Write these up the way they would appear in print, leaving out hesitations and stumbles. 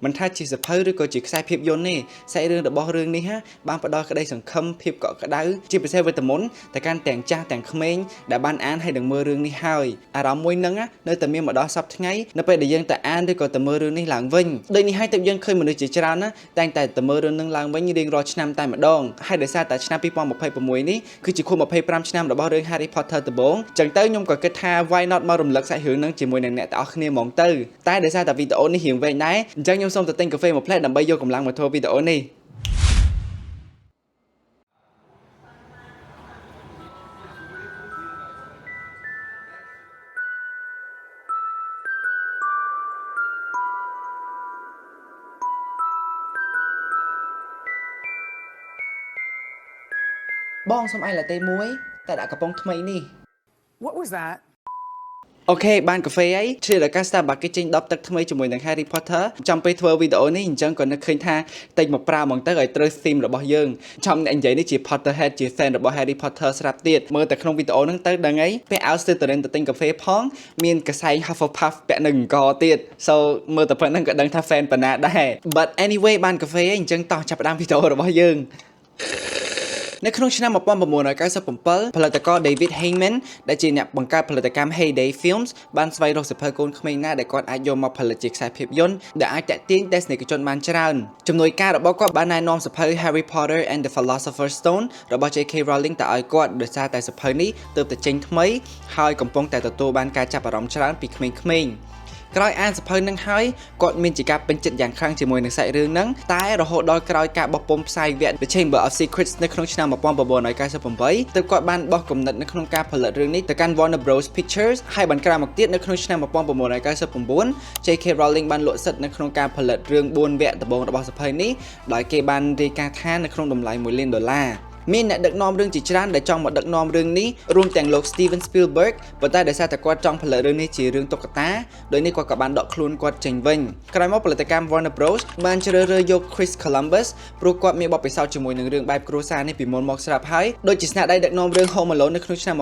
មិនថាជាសៀវភៅឬក៏ជាខ្សែភាពយន្តទេសាច់រឿងរបស់រឿងនេះហាបានផ្ដល់ក្តីសង្ឃឹមភាពកក់ក្ដៅជាពិសេសវេទមន្តទៅកាន់ទាំងចាស់ទាំងក្មេងដែលបានអានហើយនឹងមើលរឿងនេះហើយអារម្មណ៍មួយហ្នឹងណានៅតែមានមកដល់សប្តាហ៍ថ្ងៃនៅពេលដែលយើងទៅអានឬក៏ទៅមើលរឿងនេះឡើងវិញដូចនេះហើយទើបយើងឃើញមនុស្សជាច្រើនណាតែងតែទៅមើលរឿងហ្នឹងឡើងវិញរៀងរាល់ឆ្នាំតែម្ដងហើយដោយសារតែឆ្នាំ2026នេះគឺជាខួប25ឆ្នាំរបស់រឿង Harry Potter ដំបូងចឹងទៅខ្ញុំក៏គិតថា why not មករំលឹកសាច់រឿងហ្នឹងជាមួយនឹងអ្នកទាំងអស់គ្នាហ្មងទៅតែដោយសារតែវីដេអូនេះរៀងវែងដែរអញ្ចឹងខ្ញុំសូមទៅទិញកាហ្វេមួយភ្លែតដើម្បីយកកម្លាំងមកធ្វើវីដេអូនេះ។ បងសុំអាយឡាតេមួយតែដាក់កំប៉ុងថ្មីនេះ។ What was that? Okay បានកាហ្វេអីឆ្លៀតឱកាស Starbucks គេចេញដបទឹកថ្មីជាមួយនឹង Harry Potter ចំពេលធ្វើវីដេអូនេះអញ្ចឹងក៏នឹកឃើញថាតិចមកប្រើហ្មងទៅឲ្យត្រូវ theme របស់យើងចំអ្នកនិយាយនេះជា Potterhead ជា fan របស់ Harry Potter ស្រាប់ទៀតមើលតែក្នុងវីដេអូហ្នឹងទៅដឹងអីពេលអាវ Slytherin ទៅទិញកាហ្វេផងមានកសែង Hufflepuff ពាក់នៅអង្គទៀត so មើលតែប៉ុណ្្នឹងក៏ដឹងថា fan ប៉ុណ្ណាដែរ but anyway បានកាហ្វេអីអញ្ចឹងតោះចាប់ផ្ដើមវីដេអូរបស់យើង នៅក្នុងឆ្នាំ1997ផលិតករ David Heyman ដែលជាអ្នកបង្កើតផលិតកម្ម Heyday Films បានស្វែងរកសៀវភៅកូនក្មេងណាដែលគាត់អាចយកមកផលិតជាខ្សែភាពយន្តដែលអាចទាក់ទាញទស្សនិកជនបានច្រើនជំនួយការរបស់គាត់បានណែនាំសៀវភៅ Harry Potter and the Philosopher's Stone របស់ J.K. Rowling ទៅឲ្យគាត់ដោយសារតែសៀវភៅនេះទើបតែចេញថ្មីហើយកំពុងតែទទួលបានការចាប់អារម្មណ៍ច្រើនពីក្មេងៗ ក្រោយអានសៀវភៅនឹងហើយគាត់មានជាការពេញចិត្តយ៉ាងខ្លាំងជាមួយនឹងសាច់រឿងហ្នឹងតែរហូតដល់ក្រោយការបោះពុម្ពផ្សាយវគ្គ The Chamber of Secrets នៅក្នុងឆ្នាំ1998ទើបគាត់បានបោះគំនិតនៅក្នុងការផលិតរឿងនេះទៅកាន់ Warner Bros Pictures ហើយបានក្រោយមកទៀតនៅក្នុងឆ្នាំ1999 J.K. Rowling បានលក់សិទ្ធិនៅក្នុងការផលិតរឿង4វគ្គដំបូងរបស់សៀវភៅនេះដោយគេបានរាយការណ៍ថានៅក្នុងតម្លៃ1លានដុល្លារមានអ្នកដឹកនាំរឿងជាច្រើនដែលចង់មកដឹកនាំរឿងនេះរួមទាំងលោក Steven Spielberg ប៉ុន្តែដោយសារតែគាត់ចង់ផលិតរឿងនេះជារឿងតុក្កតាដោយនេះគាត់ក៏បានដកខ្លួនគាត់ចេញវិញក្រោយមកផលិតកម្ម Warner Bros បានជ្រើសរើសយក Chris Columbus ព្រោះគាត់មានបទពិសោធន៍ជាមួយនឹងរឿងបែបគ្រួសារនេះពីមុនមកស្រាប់ហើយដូចជាស្នាដៃដឹកនាំរឿង Home Alone នៅក្នុងឆ្នាំ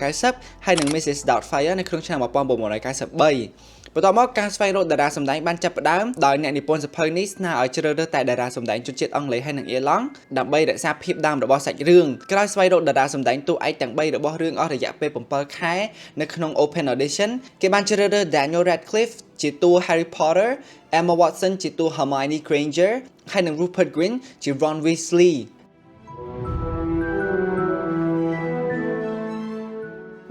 1990ហើយនិង Mrs. Doubtfire នៅក្នុងឆ្នាំ1993បន្ទាប់មកការស្វែងរកតារាសម្ដែងបានចាប់ផ្ដើមដោយអ្នកនិពន្ធសៀវភៅនេះស្នើឲ្យជ្រើសរើសតែតារាសម្ដែងជនជាតិអង់គ្លេសហើយនិងអៀរឡង់ដើម្បីរក្សាភាពដើមរបស់សាច់រឿងក្រោយស្វែងរកតារាសម្ដែងតួឯកទាំង3របស់រឿងអស់រយៈពេល7ខែនៅក្នុង Open Audition គេបានជ្រើសរើស Daniel Radcliffe ជាតួ Harry Potter, Emma Watson ជាតួ Hermione Granger ហើយនិង Rupert Grint ជា Ron Weasley។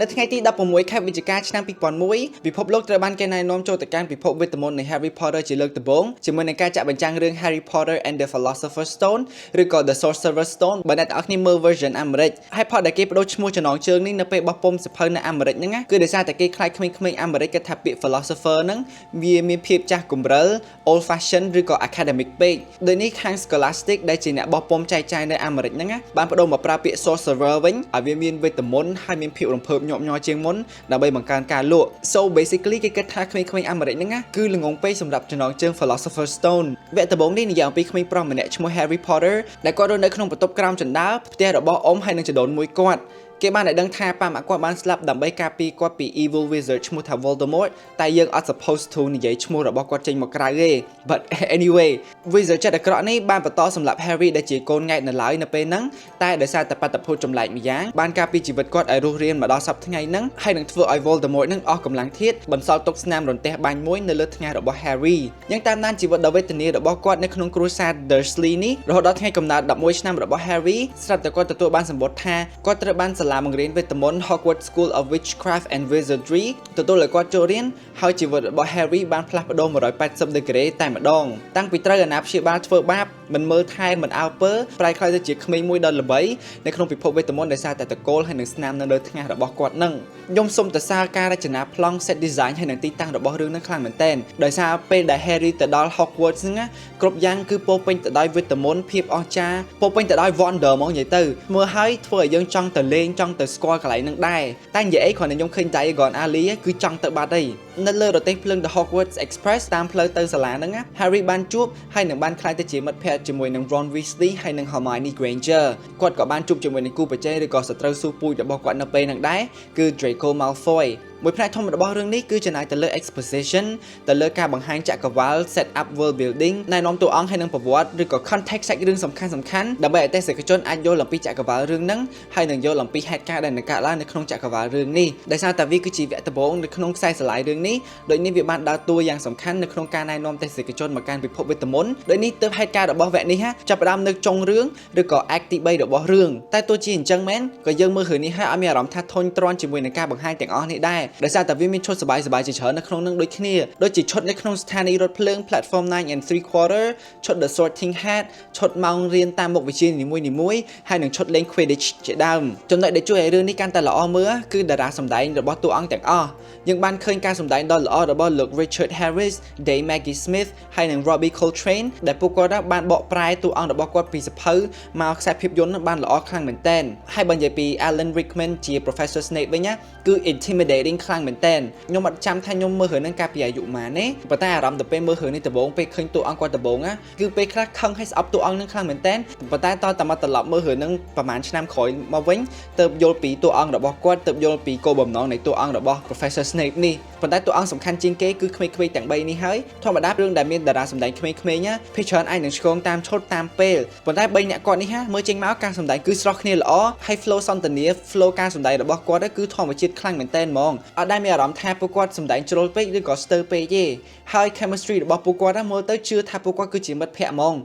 នៅថ្ងៃទី16ខែវិច្ឆិកាឆ្នាំ2001ពិភពលោកត្រូវបានគេណែនាំចូលទៅកាន់ពិភពវេទមន្តនៃ Harry Potter ជាលើកដំបូងជាមួយនឹងការចាក់បញ្ចាំងរឿង Harry Potter and the Philosopher's Stone ឬក៏ The Sorcerer's Stone បើអ្នកទាំងអស់គ្នាមើល version អាមេរិកហើយផលដែលគេបដូរឈ្មោះចំណងជើងនេះនៅពេលបោះពុម្ពសៀវភៅនៅអាមេរិកហ្នឹងណាគឺដោយសារតែគេខ្លាចក្មេងៗអាមេរិកគិតថាពាក្យ philosopher ហ្នឹងវាមានភាពចាស់គំរិល old fashion ឬក៏ academic ពេកដូចនេះខាង Scholastic ដែលជាអ្នកបោះពុម្ពចែកចាយនៅអាមេរិកហ្នឹងណាបានបដូរមកប្រើពាក្យ sorcerer វិញឲ្យវាមានវេទមន្តហើយមានភាពរំភើបញាប់ញ័រជាងមុនដើម្បីបង្កើនការលក់ so basically គេគិតថាក្មេងៗអាមេរិកហ្នឹងណាគឺល្ងងពេកសម្រាប់ចំណងជើង Philosopher's Stone វគ្គដំបូងនេះនិយាយអំពីក្មេងប្រុសម្នាក់ឈ្មោះ Harry Potter ដែលគាត់រស់នៅក្នុងបន្ទប់ក្រោមជណ្ដើរផ្ទះរបស់អ៊ំហើយនិងជីដូនមួយគាត់គេបានឲ្យដឹងថាប៉ាម៉ាក់គាត់បានស្លាប់ដើម្បីការពារគាត់ពី evil wizard ឈ្មោះថា Voldemort តែយើងអត់ supposed to និយាយឈ្មោះរបស់គាត់ចេញមកក្រៅទេ but anyway wizard ចិត្តអាក្រក់នេះបានបន្តសម្លាប់ Harry ដែលជាកូនង៉ែតនៅឡើយនៅពេលហ្នឹងតែដោយសារតែបាតុភូតចម្លែកម្យ៉ាងបានការពារជីវិតគាត់ឲ្យរស់រានមកដល់សប្តាហ៍ថ្ងៃហ្នឹងហើយនឹងធ្វើឲ្យ Voldemort ហ្នឹងអស់កម្លាំងធាតុបន្សល់ទុកស្នាមរន្ទះបាញ់មួយនៅលើថ្ងាសរបស់ Harry យើងតាមដានជីវិតដ៏វេទនារបស់គាត់នៅក្នុងគ្រួសារ Dursley នេះរហូតដល់ថ្ងៃកំណើត11ឆ្នាំរបស់ Harry ស្រាប់តែគាត់ទទួលបានសម្បត្តិថាគាត់ត្រូវបានសាលាបង្រៀនវេទមន្ត Hogwarts School of Witchcraft and Wizardry ទទួលឲ្យគាត់ចូលរៀនហើយជីវិតរបស់ Harry បានផ្លាស់ប្ដូរ180ដឺក្រេតែម្ដងតាំងពីត្រូវអាណាព្យាបាលធ្វើបាបមិនមើលថែមិនអើពើប្រែក្លាយទៅជាក្មេងមួយដ៏ល្បីនៅក្នុងពិភពវេទមន្តដោយសារតែតកូលហើយនិងស្នាមនៅលើថ្ងាសរបស់គាត់នឹងខ្ញុំសូមសរសើរការរចនាប្លង់ set design ហើយនិងទីតាំងរបស់រឿងនឹងខ្លាំងមែនទែនដោយសារពេលដែល Harry ទៅដល់ Hogwarts ហ្នឹងណាគ្រប់យ៉ាងគឺពោពេញទៅដោយវេទមន្តភាពអស្ចារ្យពោពេញទៅដោយ wonder ហ្មងនិយាយទៅមើលហើយធ្វើឲ្យយើងចង់ទៅលេងចង់ទៅស្គាល់កន្លែងហ្នឹងដែរតែនិយាយអីគ្រាន់តែខ្ញុំឃើញ Diagon Alley គឺចង់ទៅបាត់អីនៅលើរទេះភ្លើង The Hogwarts Express តាមផ្លូវទៅសាលាហ្នឹងណា Harry បានជួបហើយនឹងបានក្លាយទៅជាមិត្តភក្តិជាមួយនឹង Ron Weasley ហើយនិង Hermione Granger គាត់ក៏បានជួបជាមួយនឹងគូប្រជែងឬក៏សត្រូវស៊ូពូជរបស់គាត់នៅពេលហ្នឹងដែរគឺ Draco Malfoy។ មួយផ្នែកធំរបស់រឿងនេះគឺចំណាយទៅលើ exposition ទៅលើការបង្ហាញចក្រវាល set up world building ណែនាំតួអង្គហើយនិងប្រវត្តិឬក៏ context សាច់រឿងសំខាន់សំខាន់ដើម្បីឲ្យទស្សនិកជនអាចយល់អំពីចក្រវាលរឿងហ្នឹងហើយនឹងយល់អំពីហេតុការណ៍ដែលនឹងកើតឡើងនៅក្នុងចក្រវាលរឿងនេះដោយសារតែវាគឺជាវគ្គដំបូងនៅក្នុងខ្សែស្រឡាយរឿងនេះដូចនេះវាបានដើរតួយ៉ាងសំខាន់នៅក្នុងការណែនាំទស្សនិកជនមកកាន់ពិភពវេទមន្តដូចនេះទើបហេតុការណ៍របស់វគ្គនេះហាចាប់ផ្ដើមនៅចុងរឿងឬក៏ act ទី3របស់រឿងតែទោះជាអញ្ចឹងមែនក៏យើងមើលរឿងនេះហើយអត់មានអារម្មណ៍ថាធុញទ្រាន់ជាមួយនឹងការបង្ហាញទាំងអស់នេះដែរដោយសារតែវាមានឈុតសប្បាយៗជាច្រើននៅក្នុងនឹងដូចគ្នាដូចជាឈុតនៅក្នុងស្ថានីយ៍រថភ្លើង platform 9 and 3 quarter ឈុត The Sorting Hat ឈុតម៉ោងរៀនតាមមុខវិជ្ជានីមួយៗហើយនឹងឈុតលេង Quidditch ជាដើមចំណុចដែលជួយឲ្យរឿងនេះកាន់តែល្អមើលគឺតារាសម្ដែងរបស់តួអង្គទាំងអស់យើងបានឃើញការសម្ដែងដ៏ល្អរបស់លោក Richard Harris, Dame Maggie Smith ហើយនិង Robbie Coltrane ដែលពួកគាត់បានបកប្រែតួអង្គរបស់គាត់ពីសៀវភៅមកខ្សែភាពយន្តបានល្អខ្លាំងមែនទែនហើយបើនិយាយពី Alan Rickman ជា Professor Snape វិញណាគឺ intimidating ខ្លាំងមែនទែនខ្ញុំអត់ចាំថាខ្ញុំមើលរឿងហ្នឹងកាលពីអាយុប៉ុន្មានទេប៉ុន្តែអារម្មណ៍ទៅពេលមើលរឿងនេះដំបូងពេលឃើញតួអង្គគាត់ដំបូងណាគឺពេលខ្លះខឹងហើយស្អប់តួអង្គហ្នឹងខ្លាំងមែនទែនប៉ុន្តែតតែមកត្រឡប់មើលរឿងហ្នឹងប្រហែលឆ្នាំក្រោយមកវិញទើបយល់ពីតួអង្គរបស់គាត់ទើបយល់ពីគោលបំណងនៃតួអង្គរបស់ Professor Snape នេះប៉ុន្តែតួអង្គសំខាន់ជាងគេគឺក្មេងៗទាំង3នេះហើយធម្មតារឿងដែលមានតារាសម្ដែងក្មេងៗណាភាគច្រើនអាចនឹងឆ្គងតាមឈុតតាមពេលប៉ុន្តែ3អ្នកគាត់នេះហាមើលចេញមកការសម្ដែងគឺស្រស់គ្នាល្អហើយ flow សន្ទនា flow ការសម្ដែងរបស់គាត់គឺធម្មជាតិខ្លាំងមែនទែនហ្មងអត់ដែលមានអារម្មណ៍ថាពួកគាត់សម្ដែងជ្រុលពេកឬក៏ស្ទើរពេកទេហើយ chemistry របស់ពួកគាត់មើលទៅជឿថាពួកគាត់គឺជាមិត្តភក្តិហ្មង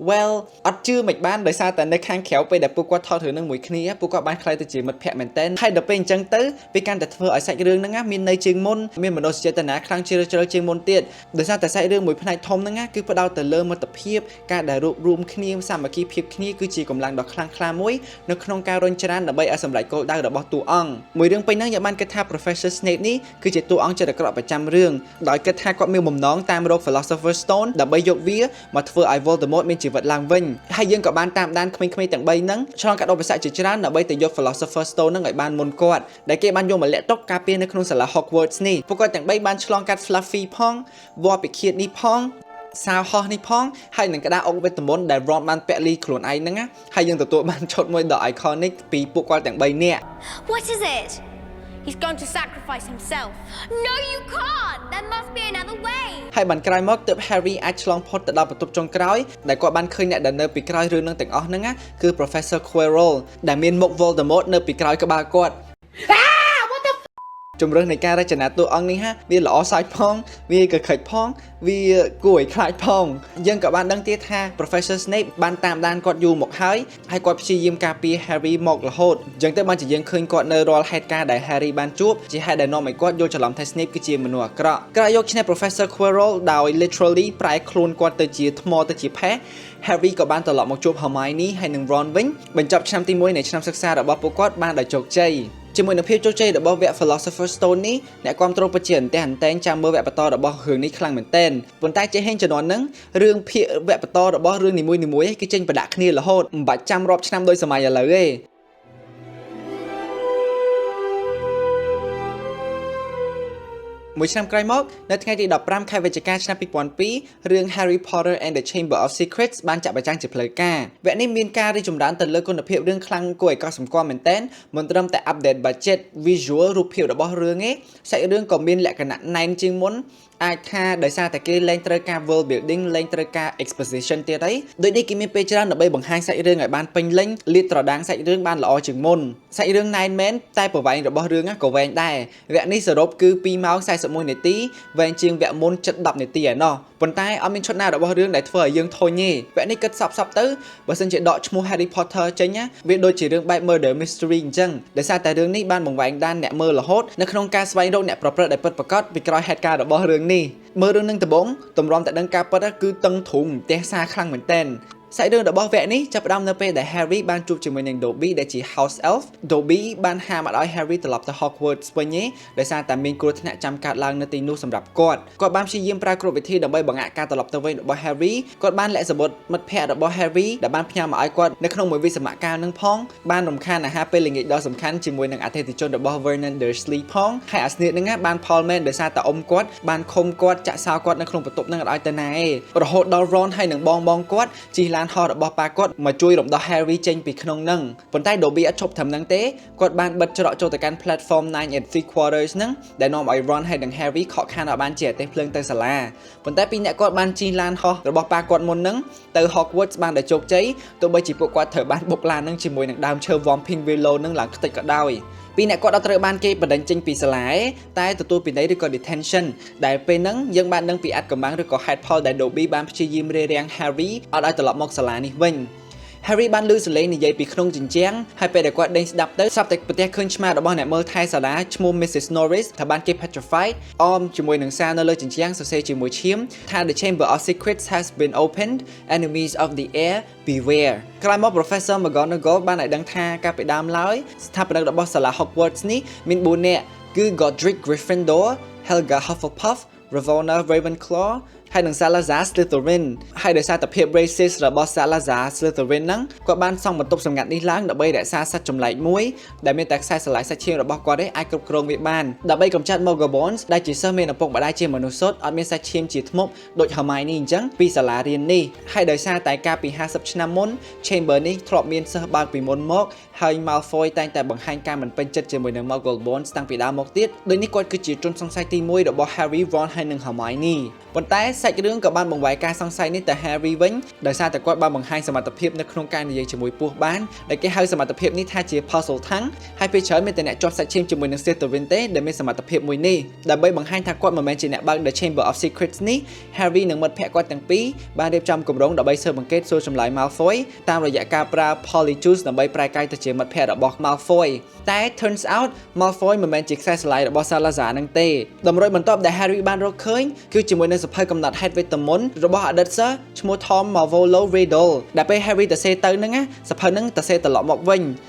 Well អត់ជឿមិនបានដោយសារតែនៅខាងក្រៅពេលដែលពួកគាត់ថតរឿងនឹងមួយគ្នាពួកគាត់បានក្លាយទៅជាមិត្តភក្តិមែនទែនហើយដល់ពេលអញ្ចឹងទៅវាកាន់តែធ្វើឲ្យសាច់រឿងហ្នឹងណាមានន័យជាងមុនមានមនោសញ្ចេតនាខ្លាំងជ្រាលជ្រៅជាងមុនទៀតដោយសារតែសាច់រឿងមួយផ្នែកធំហ្នឹងណាគឺផ្ដោតទៅលើមិត្តភាពការដែលរួបរួមគ្នាសាមគ្គីភាពគ្នាគឺជាកម្លាំងដ៏ខ្លាំងក្លាមួយនៅក្នុងការរុញច្រានដើម្បីឲ្យសម្រេចគោលដៅរបស់តួអង្គមួយរឿងពេញហ្នឹងយើងបានគិតថា Professor Snape នេះគឺជាតួអង្គចិត្តអាក្រក់ប្រចាំរឿងដោយគិតថាគាត់មានបំណងតាមរក Philosopher's Stone ដើម្បីយកវាមកធ្វើឲ្យ Voldemort មានជីវិតឡើងវិញហើយយើងក៏បានតាមដានក្មេងៗទាំង3ហ្នឹងឆ្លងកាត់ឧបសគ្គជាច្រើនដើម្បីទៅយក Philosopher's Stone ហ្នឹងឲ្យបានមុនគាត់ដែលគេបានយកមកលាក់ទុកការពារនៅក្នុងសាលា Hogwarts នេះពួកគាត់ទាំង3បានឆ្លងកាត់ Fluffy ផងវល្លិពិឃាតនេះផងសាវហោះនេះផងហើយនឹងក្តារអុកវេទមន្តដែល Ron បានពលីខ្លួនឯងហ្នឹងណាហើយយើងទទួលបានឈុតមួយដ៏ iconic ពីពួកគាត់ទាំង3នាក់ What is it? He's going to sacrifice himself. No, you can't! There must be another way! ហើយបានក្រោយមកទើប Harry អាចឆ្លងផុតទៅដល់បន្ទប់ចុងក្រោយដែលគាត់បានឃើញអ្នកដែលនៅពីក្រោយរឿងនឹងទាំងអស់ហ្នឹងណាគឺ Professor Quirrell ដែលមានមុខ Voldemort នៅពីក្រោយក្បាលគាត់ជំរឿននៃការរចនាតួអង្គនេះហាវាល្អសើចផងវាក៏ខិចផងវាគួរឲ្យខ្លាចផងយើងក៏បានដឹងទៀតថា Professor Snape បានតាមដានគាត់យូរមកហើយហើយគាត់ព្យាយាមការពារ Harry មករហូតអញ្ចឹងទៅបានជាយើងឃើញគាត់នៅរាល់ហេតុការណ៍ដែល Harry បានជួបជាហេតុដែលនាំឲ្យគាត់យល់ច្រឡំថា Snape គឺជាមនុស្សអាក្រក់ក្រោយយកឈ្នះ Professor Quirrell ដោយ literally ប្រែខ្លួនគាត់ទៅជាថ្មទៅជាផេះ Harry ក៏បានត្រឡប់មកជួប Hermione ហើយនិង Ron វិញបញ្ចប់ឆ្នាំទី1នៃឆ្នាំសិក្សារបស់ពួកគាត់បានដោយជោគជ័យជាមួយនឹងភាពជោគជ័យរបស់វគ្គ Philosopher's Stone នេះអ្នកគាំទ្រពិតជាអន្ទះអន្ទែងចាំមើលវគ្គបន្តរបស់រឿងនេះខ្លាំងមែនទែនប៉ុន្តែចេះហេងជំនាន់ហ្នឹងរឿងភាគវគ្គបន្តរបស់រឿងនីមួយៗគឺចេញប្រដាក់គ្នារហូតមិនបាច់ចាំរាប់ឆ្នាំដូចសម័យឥឡូវទេមួយឆ្នាំក្រោយមកនៅថ្ងៃទី15ខែវិច្ឆិកាឆ្នាំ2002រឿង Harry Potter and the Chamber of Secrets បានចាក់បញ្ចាំងជាផ្លូវការវគ្គនេះមានការរីកចម្រើនទៅលើគុណភាពរឿងខ្លាំងគួរឲ្យកត់សម្គាល់មែនទែនមិនត្រឹមតែ update budget visual រូបភាពរបស់រឿងទេសាច់រឿងក៏មានលក្ខណៈណែនជាងមុនអាចថាដោយសារតែគេលែងត្រូវការ world building លែងត្រូវការ exposition ទៀតអីដូចនេះគេមានពេលច្រើនដើម្បីបង្ហាញសាច់រឿងឲ្យបានពេញលេញលាតត្រដាងសាច់រឿងបានល្អជាងមុនសាច់រឿងណែនមែនតែប្រវែងរបស់រឿងក៏វែងដែរវគ្គនេះសរុបគឺ2ម៉ោង41នាទីវែងជាងវគ្គមុនជិត10នាទីឯណោះប៉ុន្តែអត់មានឈុតណារបស់រឿងដែលធ្វើឲ្យយើងធុញទេវគ្គនេះគិតសពៗទៅបើសិនជាដកឈ្មោះ Harry Potter ចេញណាវាដូចជារឿងបែប murder mystery អញ្ចឹងដោយសារតែរឿងនេះបានបង្វែងដានអ្នកមើលរហូតនៅក្នុងការស្វែងរកអ្នកប្រព្រឹត្តដែលពិតប្រាកដពីក្រោយហេតុការណ៍របស់រឿងនេះមើលរឿងនឹងដំបូងតម្រាំតែដឹងការពិតគឺតឹងទ្រូងផ្ទះសាខ្លាំងមែនទែនសាច់រឿងរបស់វគ្គនេះចាប់ផ្ដើមនៅពេលដែល Harry បានជួបជាមួយនឹង Dobby ដែលជា House Elf។ Dobby បានហាមអត់ឲ្យ Harry ត្រឡប់ទៅ Hogwarts វិញទេដោយសារតែមានគ្រោះថ្នាក់ចាំកើតឡើងនៅទីនោះសម្រាប់គាត់គាត់បានព្យាយាមប្រើគ្រប់វិធីដើម្បីបង្អាក់ការត្រឡប់ទៅវិញរបស់ Harry គាត់បានលាក់សំបុត្រមិត្តភ័ក្តិរបស់ Harry ដែលបានផ្ញើមកឲ្យគាត់នៅក្នុងមួយវិសមកាលនឹងផងបានរំខានអាហារពេលល្ងាចដ៏សំខាន់ជាមួយនឹងអតិថិជនរបស់ Vernon Dursley ផងហើយអាស្នៀតហ្នឹងណាបានផលមែនដោយសារតែអ៊ំគាត់បានឃុំគាត់ចាក់សោគាត់នៅក្នុងបន្ទប់ហ្នឹងអត់ឲ្យទៅណាឯងរហូតដល់ Ron ហើយនឹងបងបងគាត់ជិះឡាន ឡានហោះរបស់ប៉ាគាត់មកជួយរំដោះ Harry ចេញពីក្នុងនឹងប៉ុន្តែ Dobby អត់ឈប់ត្រឹមហ្នឹងទេគាត់បានបិទច្រកចូលទៅកាន់ platform 9 and 3 quarters ហ្នឹងដែលនាំឲ្យ Ron ហើយនិង Harry ខកខានឲ្យបានជិះរទេះភ្លើងទៅសាលាប៉ុន្តែពីរអ្នកគាត់បានជិះឡានហោះរបស់ប៉ាគាត់មុនហ្នឹងទៅ Hogwarts បានដោយជោគជ័យទោះបីជាពួកគាត់ត្រូវបានបុកឡានហ្នឹងជាមួយនឹងដើមឈើ Whomping Willow ហ្នឹងឡើងខ្ទេចក៏ដោយពីរអ្នកគាត់អត់ត្រូវបានគេបណ្ដេញចេញពីសាលាឯតែទទួលពិន័យឬក៏ detention ដែលពេលហ្នឹងយើងបានដឹងពីអាថ៌កំបាំងឬក៏ហេតុផលដែល Dobby បានព្យាយាមរារាំង Harry អត់ឲ្យត្រឡប់មកសាលានេះវិញ Harry បានឮសំឡេងនិយាយពីក្នុងជញ្ជាំងហើយពេលដែលគាត់ដេញស្ដាប់ទៅស្រាប់តែប្រទះឃើញឆ្មារបស់អ្នកមើលថែសាលាឈ្មោះ Mrs. Norris ថាបានគេ petrified អមជាមួយនឹងសារនៅលើជញ្ជាំងសរសេរជាមួយឈាមថា The Chamber of Secrets has been opened, enemies of the heir beware. ក្រោយមក Professor McGonagall បានឲ្យដឹងថាកាលពីដើមឡើយស្ថាបនិករបស់សាលា Hogwarts នេះមាន4នាក់គឺ Godric Gryffindor, Helga Hufflepuff, Rowena Ravenclaw ហើយនិង Salazar Slytherin ហើយដោយសារតែភាព racist របស់ Salazar Slytherin ហ្នឹងគាត់បានសង់បន្ទប់សម្ងាត់នេះឡើងដើម្បីរក្សាសត្វចម្លែកមួយដែលមានតែខ្សែស្រឡាយសាច់ឈាមរបស់គាត់ទេអាចគ្រប់គ្រងវាបានដើម្បីកម្ចាត់ Muggleborns ដែលជាសិស្សមានឪពុកម្ដាយជាមនុស្សសុទ្ធអត់មានសាច់ឈាមជាធ្មប់ដូច Hermione អញ្ចឹងពីសាលារៀននេះហើយដោយសារតែកាលពី50ឆ្នាំមុន Chamber នេះធ្លាប់មានសិស្សបើកពីមុនមកហើយ Malfoy តែងតែបង្ហាញការមិនពេញចិត្តជាមួយនឹង Muggleborns តាំងពីដើមមកទៀតដូចនេះគាត់គឺជាជនសង្ស័យទី1របស់ Harry, Ron ហើយនិង Hermione ប៉ុន្តែសាច់រឿងក៏បានបង្វែរការសង្ស័យនេះទៅ Harry វិញដោយសារតែគាត់បានបង្ហាញសមត្ថភាពនៅក្នុងការនិយាយជាមួយពស់បានដែលគេហៅសមត្ថភាពនេះថាជា Parseltongue ហើយពេលច្រើនមានតែអ្នកជាប់សាច់ឈាមជាមួយនឹង Slytherin ទេដែលមានសមត្ថភាពមួយនេះដើម្បីបង្ហាញថាគាត់មិនមែនជាអ្នកបើក The Chamber of Secrets នេះ Harry និងមិត្តភក្តិគាត់ទាំងពីរបានរៀបចំគម្រោងដើម្បីស៊ើបអង្កេតសួរចម្លើយ Malfoy តាមរយៈការប្រើ Polyjuice ដើម្បីប្រែក្លាយទៅជាមិត្តភក្តិរបស់ Malfoy តែ turns out Malfoy មិនមែនជាខ្សែស្រឡាយរបស់ Salazar នឹងទេតម្រុយបន្ទាប់ដែល Harry បានរកឃើញគឺជាមួយនឹងសៀវភៅកំណត់ហេតុវេទមន្តរបស់អតីតសិស្សឈ្មោះ Tom Marvolo Riddle ដែលពេល Harry ទៅសេទៅហ្នឹងណាសៀវភៅហ្នឹងទៅសេត្រឡប់មកវិញ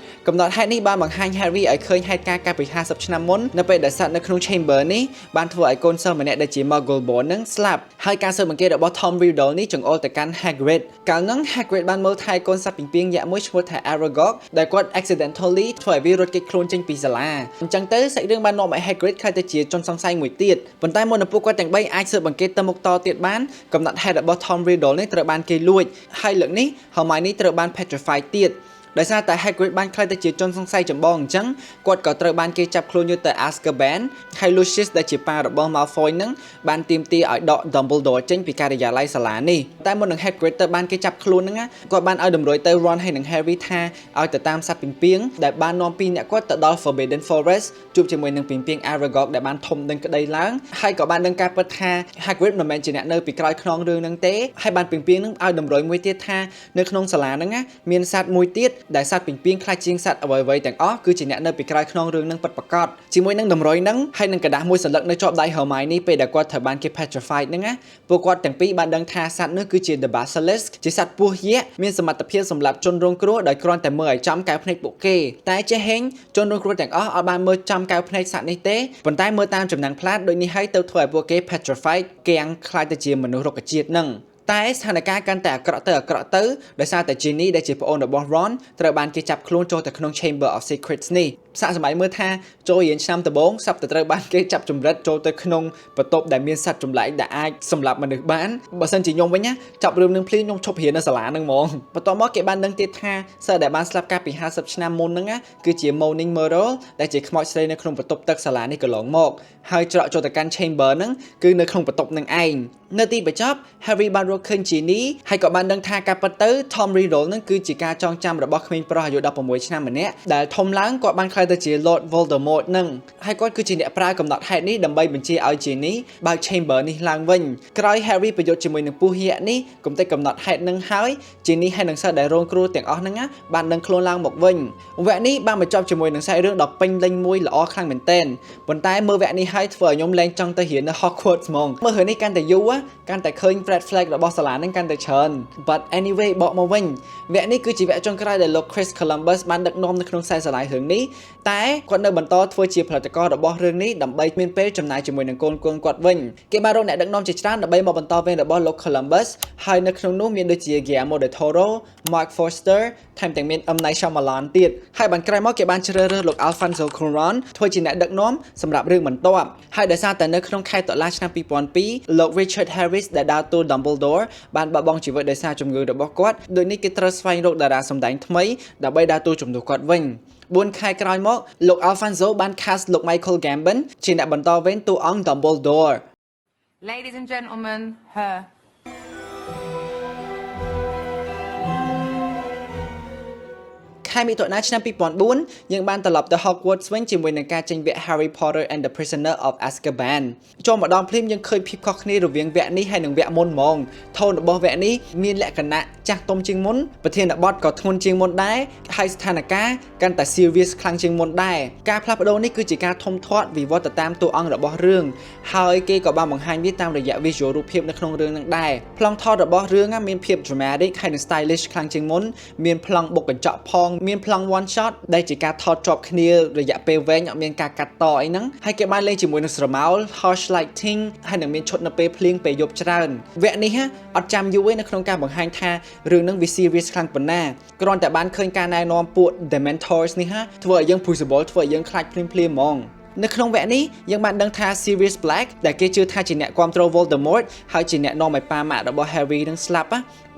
កំណត់ហេតុនេះបានបង្ហាញ Harry ឲ្យឃើញហេតុការណ៍កាលពី50ឆ្នាំមុននៅពេលដែលសត្វនៅក្នុង chamber នេះបានធ្វើឲ្យកូនសិស្សម្នាក់ដែលជា Muggle-born ហ្នឹងស្លាប់ហើយការស៊ើបអង្កេតរបស់ Tom Riddle នេះចង្អុលទៅកាន់ Hagrid កាលហ្នឹង Hagrid បានមើលថែកូនសត្វពីងពាងយក្សមួយឈ្មោះថា Aragog ដែលគាត់ accidentally ធ្វើឲ្យវារត់គេចខ្លួនចេញពីសាលាអញ្ចឹងទៅសាច់រឿងបាននាំឲ្យ Hagrid ក្លាយទៅជាជនសង្ស័យមួយទៀតប៉ុន្តែមុននឹងពួកគាត់ទាំងបីអាចស៊ើបអង្កេតទៅមុខតទៀតបានកំណត់ហេតុរបស់ Tom Riddle នេះត្រូវបានគេលួចហើយលើកនេះ Hermione ត្រូវបាន petrified ទៀតដោយសារតែ Hagrid បានក្លាយទៅជាជនសង្ស័យចម្បងអញ្ចឹងគាត់ក៏ត្រូវបានគេចាប់ខ្លួនយកទៅ Azkaban ហើយ Lucius ដែលជាប៉ារបស់ Malfoy នឹងបានទាមទារឲ្យដក Dumbledore ចេញពីការិយាល័យសាលានេះតែមុននឹង Hagrid ទៅបានគេចាប់ខ្លួនហ្នឹងគាត់បានឲ្យតម្រុយទៅ Ron ហើយនិង Harry ថាឲ្យទៅតាមសត្វពីងពាងដែលបាននាំពីរអ្នកគាត់ទៅដល់ Forbidden Forest ជួបជាមួយនឹងពីងពាង Aragog ដែលបានធំដឹងក្តីឡើងហើយក៏បានដឹងការពិតថា Hagrid មិនមែនជាអ្នកនៅពីក្រោយខ្នងរឿងហ្នឹងទេហើយបានពីងពាងហ្នឹងឲ្យតម្រុយមួយទៀតថានៅក្នុងសាលាហ្នឹងណាមានសត្វមួយទៀតដែលសត្វពីងពាងខ្លាចជាងសត្វអ្វីៗទាំងអស់គឺជាអ្នកនៅពីក្រោយខ្នងរឿងហ្នឹងពិតប្រាកដជាមួយនឹងតម្រុយហ្នឹងហើយនឹងក្រដាសមួយសន្លឹកនៅជាប់ដៃ Hermione ពេលដែលគាត់ត្រូវបានគេ petrified ហ្នឹងណាពួកគាត់ទាំងពីរបានដឹងថាសត្វនោះគឺជា The Basilisk ជាសត្វពស់យក្សមានសមត្ថភាពសម្លាប់ជនរងគ្រោះដោយគ្រាន់តែមើលឲ្យចំកែវភ្នែកពួកគេតែចេះហេងជនរងគ្រោះទាំងអស់អត់បានមើលចំកែវភ្នែកសត្វនេះទេប៉ុន្តែមើលតាមចំណាំងផ្លាតដូចនេះហើយទៅធ្វើឲ្យពួកគេ petrified គាំងក្លាយទៅជាមនុស្សរុក្ខជាតិហ្នឹងតែស្ថានភាពកាន់តែអាក្រក់ទៅអាក្រក់ទៅដោយសារតែ Ginny ដែលជាប្អូនរបស់ Ron ត្រូវបានគេចាប់ខ្លួនចូលទៅក្នុង Chamber of Secrets នេះសាកសម័យមើលថាចូលរៀនឆ្នាំដំបូងសັບតែត្រូវបានគេចាប់ចម្រិតចូលទៅក្នុងបន្ទប់ដែលមានសត្វចម្លែកដែលអាចសម្លាប់មនុស្សបានបើសិនជាខ្ញុំវិញណាចាប់រឿងនឹងភ្លាមខ្ញុំឈប់រៀននៅសាលាហ្នឹងហ្មងបន្ទាប់មកគេបានដឹងទៀតថាសិស្សដែលបានស្លាប់កាលពី50ឆ្នាំមុនហ្នឹងណាគឺជា Moaning Myrtle ដែលជាខ្មោចស្រីនៅក្នុងបន្ទប់ទឹកសាលានេះកន្លងមកហើយច្រកចូលទៅកាន់ Chamber ហ្នឹងគឺនៅក្នុងបន្ទប់ហ្នឹងឯងនៅទីបញ្ចប់ Harry បានរកឃើញ Ginny ហើយក៏បានដឹងថាការពិតទៅ Tom Riddle ហ្នឹងគឺជាការចងចាំរបស់ក្មេងប្រុសអាយុ16ឆ្នាំម្នាក់ដែលធំឡើងគាត់បានក្លាយទៅជា Lord Voldemort ហ្នឹងហើយគាត់គឺជាអ្នកប្រើកំណត់ហេតុនេះដើម្បីបញ្ជាឲ្យ Ginny បើក Chamber នេះឡើងវិញក្រោយ Harry ប្រយុទ្ធជាមួយនឹងពស់យក្សនេះគំតិចកំណត់ហេតុនឹងហើយ Ginny ហើយនឹងសិស្សដែលរងគ្រោះទាំងអស់ហ្នឹងណាបានដឹងខ្លួនឡើងមកវិញវគ្គនេះបានបញ្ចប់ជាមួយនឹងសាច់រឿងដ៏ពេញលេញមួយល្អខ្លាំងមែនទែនប៉ុន្តែមើលវគ្គនេះហើយធ្វើឲ្យខ្ញុំលែងចង់ទៅរៀននៅ Hogwarts ហ្មងមើលរឿងនេះកាន់តែយូរកាន់តែឃើញ red flag របស់សាលាហ្នឹងកាន់តែច្រើន but anyway បកមកវិញវគ្គនេះគឺជាវគ្គចុងក្រោយដែលលោក Chris Columbus បានដឹកនាំនៅក្នុងខ្សែស្រឡាយរឿងនេះតែគាត់នៅបន្តធ្វើជាផលិតកររបស់រឿងនេះដើម្បីមានពេលចំណាយជាមួយនឹងកូនៗគាត់វិញគេបានរកអ្នកដឹកនាំជាច្រើនដើម្បីមកបន្តវេនរបស់លោក Columbus ហើយនៅក្នុងនោះមានដូចជា Guillermo del Toro, Mark Forster, ថែមទាំងមាន M Night Shyamalan ទៀតហើយបានក្រោយមកគេបានជ្រើសរើសលោក Alfonso Cuarón ធ្វើជាអ្នកដឹកនាំសម្រាប់រឿងបន្ទាប់ហើយដោយសារតែនៅក្នុងខែតុលាឆ្នាំ2002លោក Richard Harris ដែលដើរតួ Dumbledore បានបាត់បង់ជីវិតដោយសារជំងឺរបស់គាត់ដូចនេះគេត្រូវស្វែងរកតារាសម្ដែងថ្មីដើម្បីដើរតួជំនួសគាត់វិញ4ខែក្រោយមកលោក Alfonso បាន cast លោក Michael Gambon ជាអ្នកបន្តវេនតួអង្គ Dumbledore. Ladies and gentlemen, her. ខែមិថុនាឆ្នាំ2004យើងបានត្រឡប់ទៅ Hogwarts វិញជាមួយនឹងការចេញវគ្គ Harry Potter and the Prisoner of Azkaban។ ចូលមកដល់ភ្លាមយើងឃើញភាពខុសគ្នារវាងវគ្គនេះហើយនិងវគ្គមុនហ្មង tone របស់វគ្គនេះមានលក្ខណៈចាស់ទុំជាងមុនប្រធានបទក៏ធ្ងន់ជាងមុនដែរហើយស្ថានភាពកាន់តែ serious ខ្លាំងជាងមុនដែរការផ្លាស់ប្ដូរនេះគឺជាការធំធាត់វិវត្តទៅតាមតួអង្គរបស់រឿងហើយគេក៏បានបង្ហាញវាតាមរយៈ visual រូបភាពនៅក្នុងរឿងនឹងដែរប្លង់ថតរបស់រឿងមានភាព dramatic ហើយនិង stylish ខ្លាំងជាងមុនមានប្លង់បុកកញ្ចក់ផងមានប្លង់ one shot ដែលជាការថតជាប់គ្នារយៈពេលវែងអត់មានការកាត់តអីហ្នឹងហើយគេបានលេងជាមួយនឹងស្រមោល harsh lighting ហើយនឹងមានឈុតនៅពេលភ្លៀងពេលយប់ច្រើនវគ្គនេះអត់ចាំយូរទេនៅក្នុងការបង្ហាញថារឿងហ្នឹងវា serious ខ្លាំងប៉ុណ្ណាគ្រាន់តែបានឃើញការណែនាំពួក Dementors នេះហាធ្វើឲ្យយើង possible ធ្វើឲ្យយើងខ្លាចភ្លាមៗហ្មងនៅក្នុងវគ្គនេះយើងបានដឹងថា Sirius Black ដែលគេជឿថាជាអ្នកគាំទ្រ Voldemort ហើយជាអ្នកនាំឲ្យប៉ាម៉ាក់របស់ Harry នឹងស្លាប់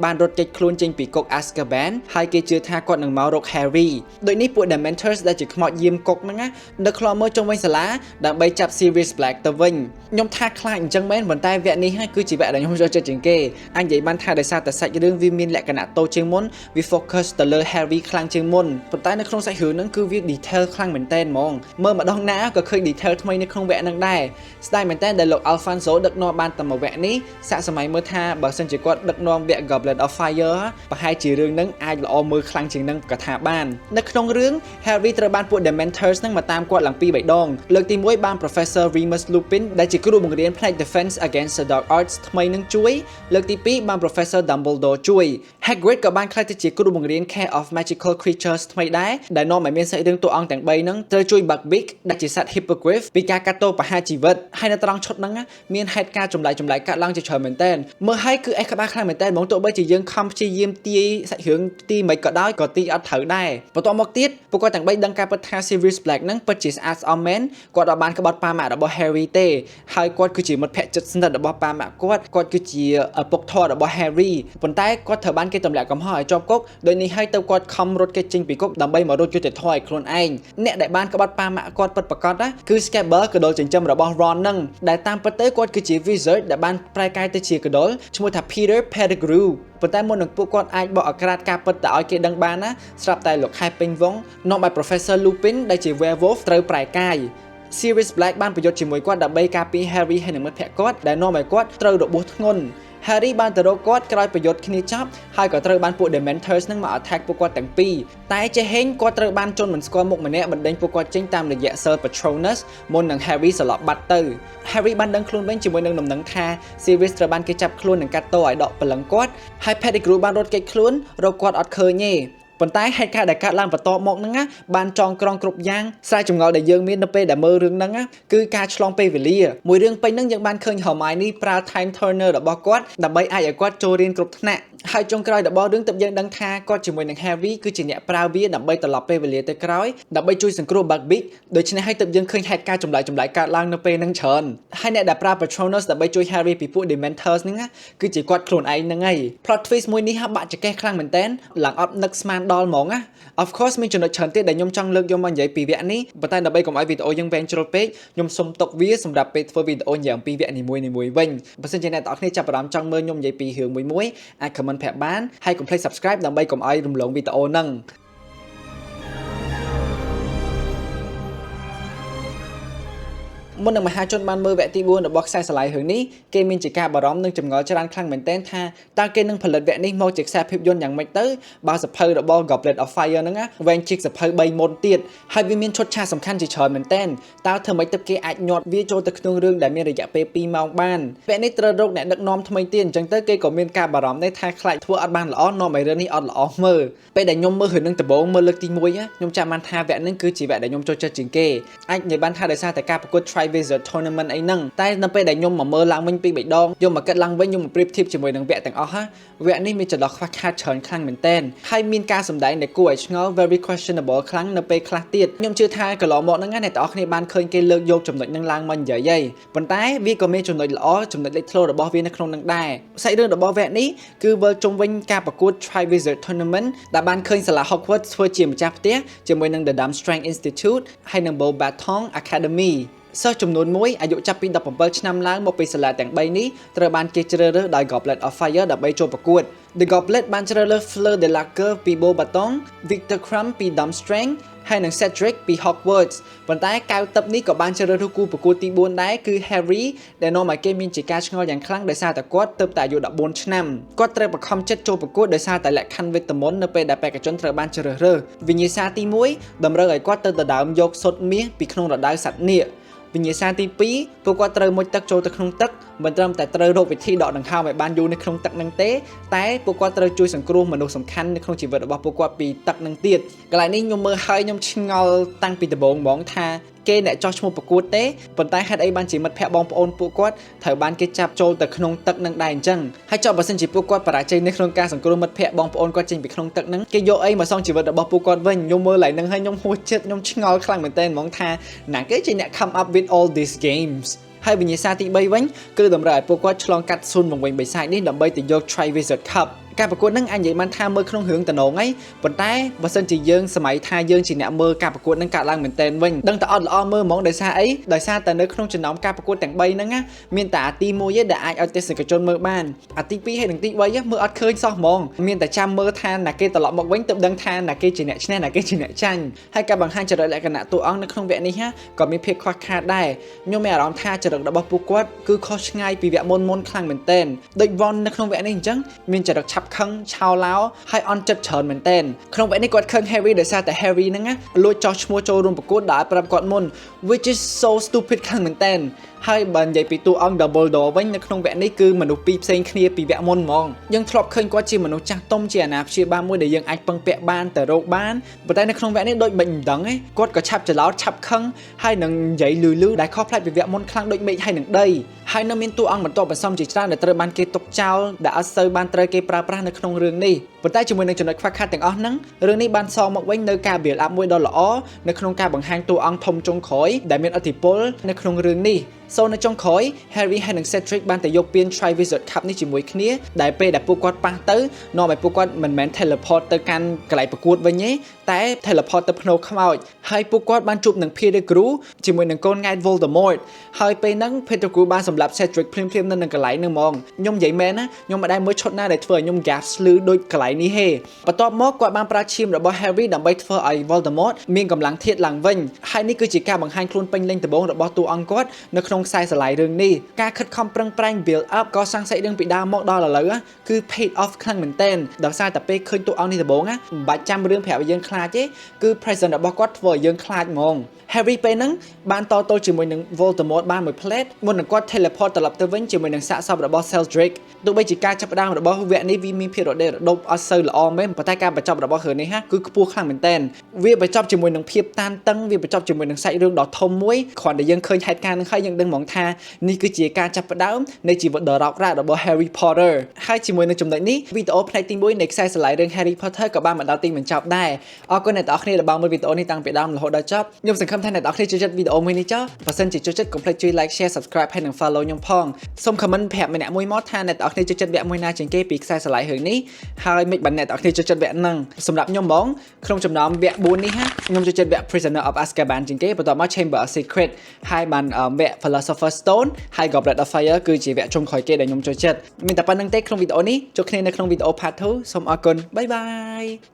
បានរត់គេចខ្លួនចេញពីគុក Azkaban ហើយគេជឿថាគាត់នឹងមករក Harry។ ដូចនេះពួក Dementors ដែលជាខ្មោចយាមគុកហ្នឹងណានៅឃ្លាំមើលជុំវិញសាលាដើម្បីចាប់ Sirius Black ទៅវិញខ្ញុំថាខ្លាចអញ្ចឹងមែនប៉ុន្តែវគ្គនេះហើយគឺជាវគ្គដែលខ្ញុំចូលចិត្តជាងគេអញនិយាយបានថាដោយសារតែសាច់រឿងវាមានលក្ខណៈតូចជាងមុនវា focus ទៅលើ Harry ខ្លាំងជាងមុនប៉ុន្តែនៅក្នុងសាច់រឿងហ្នឹងគឺវា detail ខ្លាំងមែនតើហ្មងមើលម្ដងណាក៏ឃើញ detail ថ្មីនៅក្នុងវគ្គហ្នឹងដែរស្ដាយមែនតើដែលលោក Alfonso ដឹកនាំបានតែមួយវគ្គនេះសាកសម័យមើលថាបើសិនជាគាត់ដឹកនាំវគ្គ Goblet of Fire ប្រហែលជារឿងហ្នឹងអាចល្អមើលខ្លាំងជាងហ្នឹងក៏ថាបាននៅក្នុងរឿង Harry ត្រូវបានពួក Dementors ហ្នឹងមកតាមគាត់ឡើងពីរបីដងលើកទី1បាន Professor Remus Lupin ដែលជាគ្រូបង្រៀនផ្នែក Defense Against the Dark Arts ថ្មីនឹងជួយលើកទី2បាន Professor Dumbledore ជួយ Hagrid ក៏បានក្លាយទៅជាគ្រូបង្រៀន Care of Magical Creatures ថ្មីដែរដែលនាំឲ្យមានសាច់រឿងតួអង្គទាំង3ហ្នឹងត្រូវជួយ Buckbeak ដែលជាសត្វ Hippogriff ពីការកាត់ទោសប្រហារជីវិតហើយនៅត្រង់ឈុតហ្នឹងមានហេតុការណ៍ចម្លែកចម្លែកកាត់ឡើងជាច្រើនមែនតើមើលហើយគឺអេះក្បាលខ្លាំងមែនតើហ្មងទោះបីជាយើងខំព្យាយាមទាយសាច់រឿងទីមិនក៏ដោយក៏ទីអត់ត្រូវដែរបន្ទាប់មកទៀតពួកគាត់ទាំង3ដឹងការពិតថា Sirius Black ហ្នឹងពិតជាស្អាតស្អំមែនគាត់អត់បានក្បត់ប៉ាម៉ាក់របស់ Harry ទេហើយគាត់គឺជាមិត្តភក្តិជិតស្និទ្ធរបស់ប៉ាម៉ាក់គាត់គាត់គឺជាឪពុកធម៌របស់ Harry ប៉ុន្តែគាត់ត្រូវបានគេទម្លាក់កំហុសឲ្យជាប់គុកដោយនេះហើយទៅគាត់ខំរត់គេចចេញពីគុកដើម្បីមករកយុត្តិធម៌ឲ្យខ្លួនឯងអ្នកដែលបានក្បត់ប៉ាម៉ាក់គាត់ពិតប្រាកដណាគឺ Scabbers កដុលចិញ្ចឹមរបស់ Ron ហ្នឹងដែលតាមពិតទៅគាត់គឺជា wizard ដែលបានប្រែកាយទៅជាកដុលឈ្មោះថា Peter Pettigrew។ ប៉ុន្តែមុននឹងពួកគាត់អាចបកអាក្រាតការពិតទៅឲ្យគេដឹងបានណាស្រាប់តែលោកខែពេញវងនាំឲ្យ Professor Lupin ដែលជា werewolf ត្រូវប្រែកាយ Sirius Black បានប្រយុទ្ធជាមួយគាត់ដើម្បីការពារ Harry ហើយនិងមិត្តភក្តិគាត់ដែលនាំឲ្យគាត់ត្រូវរបួសធ្ងន់ Harry បានទៅរកគាត់ក្រោយប្រយុទ្ធគ្នាចប់ហើយក៏ត្រូវបានពួក Dementors នឹងមក attack ពួកគាត់ទាំងពីរតែចេះហេងគាត់ត្រូវបានជនមិនស្គាល់មុខម្នាក់បណ្ដេញពួកគាត់ចេញតាមរយៈសិល Patronus មុននឹង Harry សន្លប់បាត់ទៅ Harry បានដឹងខ្លួនវិញជាមួយនឹងដំណឹងថា Sirius ត្រូវបានគេចាប់ខ្លួននិងកាត់ទោសឲ្យដកព្រលឹងគាត់ហើយ Pettigrew បានរត់គេចខ្លួនរកគាត់អត់ឃើញទេប៉ុន្តែហេតុការណ៍ដែលកើតឡើងបន្ទាប់មកហ្នឹងណាបានចងក្រងគ្រប់យ៉ាងស្រែចម្ងល់ដែលយើងមាននៅពេលដែលមើលរឿងហ្នឹងណាគឺការឆ្លងពេលវេលាមួយរឿងពេញហ្នឹងយើងបានឃើញ Hermione ប្រើ Time Turner របស់គាត់ដើម្បីអាចឲ្យគាត់ចូលរៀនគ្រប់ថ្នាក់ហើយចុងក្រោយរបស់រឿងទើបយើងដឹងថាគាត់ជាមួយនឹង Harry គឺជាអ្នកប្រើវាដើម្បីត្រឡប់ពេលវេលាទៅក្រោយដើម្បីជួយសង្គ្រោះ Buckbeak ដូច្នេះហើយទើបយើងឃើញហេតុការណ៍ចម្លែកចម្លែកកើតឡើងនៅពេលហ្នឹងច្រើនហើយអ្នកដែលប្រើ Patronus ដើម្បីជួយ Harry ពីពួក Dementors ហ្នឹងណាគឺជាគាត់ខ្លួនឯងហ្នឹងហើយ plot twist មួយនេះហាក់បាក់ចង្កេះខ្លាំងមែនតើឡើងអត់នឹកស្មានដល់ហ្មងណា Of course មានចំណុចច្រើនទៀតដែលខ្ញុំចង់លើកយកមកនិយាយពីវគ្គនេះប៉ុន្តែដើម្បីកុំឲ្យវីដេអូយើងវែងជ្រុលពេកខ្ញុំសូមទុកវាសម្រាប់ពេលធ្វើវីដេអូនិយាយអំពីវគ្គនីមួយៗវិញបើសិនជាអ្នកទាំងអស់គ្នាចាប់អារម្មណ៍ចង់មើលខ្ញុំនិយាយពីរឿងមួយមួយអាច comment ប្រាប់បានហើយកុំភ្លេច subscribe ដើម្បីកុំឲ្យរំលងវីដេអូហ្នឹងមុននឹងមហាជនបានមើលវគ្គទី4របស់ខ្សែស្រឡាយរឿងនេះគេមានជាការបារម្ភនិងចម្ងល់ច្រើនខ្លាំងមែនទែនថាតើគេនឹងផលិតវគ្គនេះមកជាខ្សែភាពយន្តយ៉ាងម៉េចទៅបើសៀវភៅរបស់ Goblet of Fire ហ្នឹងណាវែងជាងសៀវភៅ3មុនទៀតហើយវាមានឈុតឆាកសំខាន់ជាច្រើនមែនទែនតើធ្វើម៉េចទៅគេអាចញាត់វាចូលទៅក្នុងរឿងដែលមានរយៈពេល2ម៉ោងបានវគ្គនេះត្រូវរកអ្នកដឹកនាំថ្មីទៀតអញ្ចឹងទៅគេក៏មានការបារម្ភដែរថាខ្លាចធ្វើអត់បានល្អនាំឲ្យរឿងនេះអត់ល្អមើលពេលដែលខ្ញុំមើលរឿងនឹងដំបូងមើលលើកទី1ខ្ញុំចាំបានថាវគ្គហ្នឹងគឺជាវគ្គដែលខ្ញុំចូលចិត្តជាងគេអាចនិយាយបានថាដោយសារតែការប្រកួត Travis Triwizard Tournament អីហ្នឹងតែនៅពេលដែលខ្ញុំមកមើលឡើងវិញពីរបីដងយកមកគិតឡើងវិញខ្ញុំមកប្រៀបធៀបជាមួយនឹងវគ្គទាំងអស់ហាវគ្គនេះមានចន្លោះខ្វះខាតច្រើនខ្លាំងមែនទែនហើយមានការសម្ដែងដែលគួរឲ្យឆ្ងល់ very questionable ខ្លាំងនៅពេលខ្លះទៀតខ្ញុំជឿថាកន្លងមកហ្នឹងណាអ្នកទាំងអស់គ្នាបានឃើញគេលើកយកចំណុចហ្នឹងឡើងមកនិយាយហីប៉ុន្តែវាក៏មានចំណុចល្អចំណុចលេចធ្លោរបស់វានៅក្នុងហ្នឹងដែរសាច់រឿងរបស់វគ្គនេះគឺវិលជុំវិញការប្រកួត Triwizard Tournament ដែលបានឃើញសាលា Hogwarts ធ្វើជាម្ចាស់ផ្ទះជាមួយនឹង The Durmstrang Institute ហើយនិង Beauxbatons Academy។ សិស្សចំនួនមួយអាយុចាប់ពី17ឆ្នាំឡើងមកពីសាលាទាំង3នេះត្រូវបានគេជ្រើសរើសដោយ Goblet of Fire ដើម្បីចូលប្រកួត។ The Goblet បានជ្រើសរើស Fleur Delacour ពី Beauxbatons, Victor Krum ពី Durmstrang ហើយនិង Cedric ពី Hogwarts ប៉ុន្តែកៅទឹកនេះក៏បានជ្រើសរើសគូប្រកួតទី4ដែរគឺ Harry ដែលនាំឲ្យគេមានជាការឆ្ងល់យ៉ាងខ្លាំងដោយសារតែគាត់ទើបតែអាយុ14ឆ្នាំគាត់ត្រូវបង្ខំចិត្តចូលប្រកួតដោយសារតែលក្ខខណ្ឌវេទមន្តនៅពេលដែលបេក្ខជនត្រូវបានជ្រើសរើសវិញ្ញាសាទី1តម្រូវឲ្យគាត់ទៅដណ្ដើមយកស៊ុតមាសពីក្នុងរណ្ដៅសត្វនាគវិញ្ញាសាទី2ពួកគាត់ត្រូវមុជទឹកចូលទៅក្នុងទឹកមិនត្រឹមតែត្រូវរកវិធីដកដង្ហើមឲ្យបានយូរនៅក្នុងទឹកនឹងទេតែពួកគាត់ត្រូវជួយសង្គ្រោះមនុស្សសំខាន់នៅក្នុងជីវិតរបស់ពួកគាត់ពីទឹកនឹងទៀតកន្លែងនេះខ្ញុំមើលហើយខ្ញុំឆ្ងល់តាំងពីដំបូងហ្មងថាគេអ្នកចោះឈ្មោះប្រកួតទេប៉ុន្តែហេតុអីបានជាមិត្តភ័ក្តិបងប្អូនពួកគាត់ត្រូវបានគេចាប់ចូលទៅក្នុងទឹកនឹងដែរអញ្ចឹងហើយចុះបើសិនជាពួកគាត់បរាជ័យនៅក្នុងការសង្គ្រោះមិត្តភ័ក្តិបងប្អូនគាត់ចេញពីក្នុងទឹកហ្នឹងគេយកអីមកសងជីវិតរបស់ពួកគាត់វិញខ្ញុំមើលឡើងហ្នឹងហើយខ្ញុំហួសចិត្តខ្ញុំឆ្ងល់ខ្លាំងមែនទែនហ្មងថាណាគេជាអ្នក come up with all these games? ហើយវិញ្ញាសាទី3វិញគឺតម្រូវឲ្យពួកគាត់ឆ្លងកាត់សួនវង្វេងបិសាចនេះដើម្បីទៅយក Triwizard Cup។ ការប្រកួតហ្នឹងអាចនិយាយបានថាមើលក្នុងរឿងតំណងអីប៉ុន្តែបើសិនជាយើងសម័យថាយើងជាអ្នកមើលការប្រកួតហ្នឹងកើតឡើងមែនតែនវិញដឹងតែអត់ល្អមើលហ្មងដោយសារអីដោយសារតែនៅក្នុងចំណោមការប្រកួតទាំង3ហ្នឹងណាមានតែអាទី1ទេដែលអាចឲ្យទេសនិកជនមើលបានអាទី2ហើយនិងទី3មើលអត់ឃើញសោះហ្មងមានតែចាំមើលថាណាគេត្រឡប់មកវិញទើបដឹងថាណាគេជាអ្នកឈ្នះណាគេជាអ្នកចាញ់ហើយការបង្ហាញចរិតលក្ខណៈតួអង្គនៅក្នុងវគ្គនេះក៏មានភាពខ្វះខាតដែរខ្ញុំមានអារម្មណ៍ថាចរិតរបស់ពួកគាត់គឺខុសឆ្ងាយពីវគ្គមុនមុនខ្លាំងមែនទែនដូច Ron នៅក្នុងវគ្គនេះអញ្ចឹងមានចរិតឆាប់ខឹងឆោឡោហើយអន់ចិត្តច្រើនមែនទែនក្នុងវគ្គនេះគាត់ខឹង Harry ដោយសារតែ Harry ហ្នឹងណាលួចចោះឈ្មោះចូលរួមប្រកួតដោយប្រាប់គាត់មុន which is so stupid ខ្លាំងមែនទែនហើយបើនិយាយពីតួអង្គ Dumbledore វិញនៅក្នុងវគ្គនេះគឺមនុស្សពីរផ្សេងគ្នាពីវគ្គមុនហ្មងយើងធ្លាប់ឃើញគាត់ជាមនុស្សចាស់ទុំជាអាណាព្យាបាលមួយដែលយើងអាចពឹងពាក់បានទៅរកបានប៉ុន្តែនៅក្នុងវគ្គនេះដូចមិនដឹងឯងគាត់ក៏ឆាប់ច្រឡោតឆាប់ខឹងហើយនឹងនិយាយលឺលឺដែលខុសប្លែកពីវគ្គមុនខ្លាំងដូចមេឃហើយនឹងដីហើយនៅមានតួអង្គបន្ទាប់បន្សំជាច្រើនដែលត្រូវបានគេទុកចោលដែលអត់សូវបានត្រូវគេប្រើប្រាស់នៅក្នុងរឿងនេះប៉ុន្តែជាមួយនឹងចំណុចខ្វះខាតទាំងអស់ហ្នឹងរឿងនេះបានសងមកវិញនៅការ build up មួយដ៏ល្អនៅក្នុងការបង្ហាញតួអង្គធំចុងក្រោយដែលមានឥទ្ធិពលនៅក្នុងរឿងនេះសូនៅចុងក្រោយ Harry ហើយនិង Cedric បានទៅយកពាន Triwizard Cup នេះជាមួយគ្នាដែលពេលដែលពួកគាត់ប៉ះទៅនាំឲ្យពួកគាត់មិនមែន teleport ទៅកាន់កន្លែងប្រកួតវិញទេតែ teleport ទៅផ្នូរខ្មោចហើយពួកគាត់បានជួបនឹង Pettigrew ជាមួយនឹងកូនង៉ែត Voldemort ហើយពេលហ្នឹង Pettigrew បានសម្លាប់ Cedric ភ្លាមៗនៅនឹងកន្លែងហ្នឹងហ្មងខ្ញុំនិយាយមែនណាខ្ញុំមិនដែលមើលឈុតណាដែលធ្វើឲ្យខ្ញុំ gasp លឺដូចកន្លែងនេះទេបន្ទាប់មកគាត់បានប្រើឈាមរបស់ Harry ដើម្បីធ្វើឲ្យ Voldemort មានកម្លាំងធាតុឡើងវិញហើយនេះគឺជាការបង្ហាញខ្លួនពេញលេញដំបូងរបស់តួអង្គគាត់នៅក្នុងខ្សែស្រឡាយរឿងនេះការខិតខំប្រឹងប្រែង build up ក៏សាងសាច់រឿងពីដើមមកដល់ឥឡូវគឺ paid off ខ្លាំងមែនទែនដោយសារតែពេលឃើញតួអង្គនេះដំបូងណាមិនបាច់ចាំរឿងប្រាប់ឲ្យយើងខ្លាចទេគឺ presence របស់គាត់ធ្វើឲ្យយើងខ្លាចហ្មង Harry ពេលហ្នឹងបានតទល់ជាមួយនឹង Voldemort បានមួយភ្លែតមុននឹងគាត់ teleport ត្រឡប់ទៅវិញជាមួយនឹងសាកសពរបស់ Cedric ទោះបីជាការចាប់ផ្ដើមរបស់វគ្គនេះវាមានភាពរដិរដប់អត់សូវល្អមែនប៉ុន្តែការបញ្ចប់របស់រឿងនេះហាគឺខ្ពស់ខ្លាំងមែនទែនវាបញ្ចប់ជាមួយនឹងភាពតានតឹងវាបញ្ចប់ជាមួយនឹងសាច់រឿងដ៏ធំមួយគ្រាន់តែយើងឃើញហេតុការណ៍នឹងហើយយើងដឹងហ្មងថានេះគឺជាការចាប់ផ្ដើមនៃជីវិតដ៏រ៉ោករ៉ាក់របស់ Harry Potter ហើយជាមួយនឹងចំណុចនេះវីដេអូផ្នែកទី1នៃខ្សែស្រឡាយរឿង Harry Potter ក៏បានមកដល់ទីបញ្ចប់ដែរអរគុណអ្នកទាំងអស់គ្នាដែលបានមើលវីដេអូនេះតាំងពីដើមរហូតដល់ចប់ខ្ញុំសង្ឃឹមថាអ្នកទាំងអស់គ្នាចូលចិត្តវីដេអូមួយនេះចុះបើសិនជាចូលចិត្តកុំភ្លេចជួយ like, share, subscribe ហើយនិង follow ខ្ញុំផងសូម comment ប្រាប់ម្នាក់មួយមកថាអ្នកទាំងអស់គ្នាចូលចិត្តវគ្គមួយណាជាងគេពីខ្សែស្រឡាយរឿងនេះហើយមិនបានអ្នកទាំងអស់គ្នាចូលចិត្តវគ្គហ្នឹងសម្រាប់ខ្ញុំហ្មងក្នុងចំណោមវគ្គ4នេះហាខ្ញុំចូលចិត្តវគ្គ Prisoner of Azkaban ជាងគេបន្ទាប់មក Chamber of Secret ហើយបានវគ្គ Philosopher's Stone ហើយ Goblet of Fire គឺជាវគ្គចុងក្រោយគេដែលខ្ញុំចូលចិត្តមានតែប៉ុណ្្នឹងទេក្នុងវីដេអូនេះជួបគ្នានៅក្នុងវីដេអូ part 2សូមអរគុណ bye bye.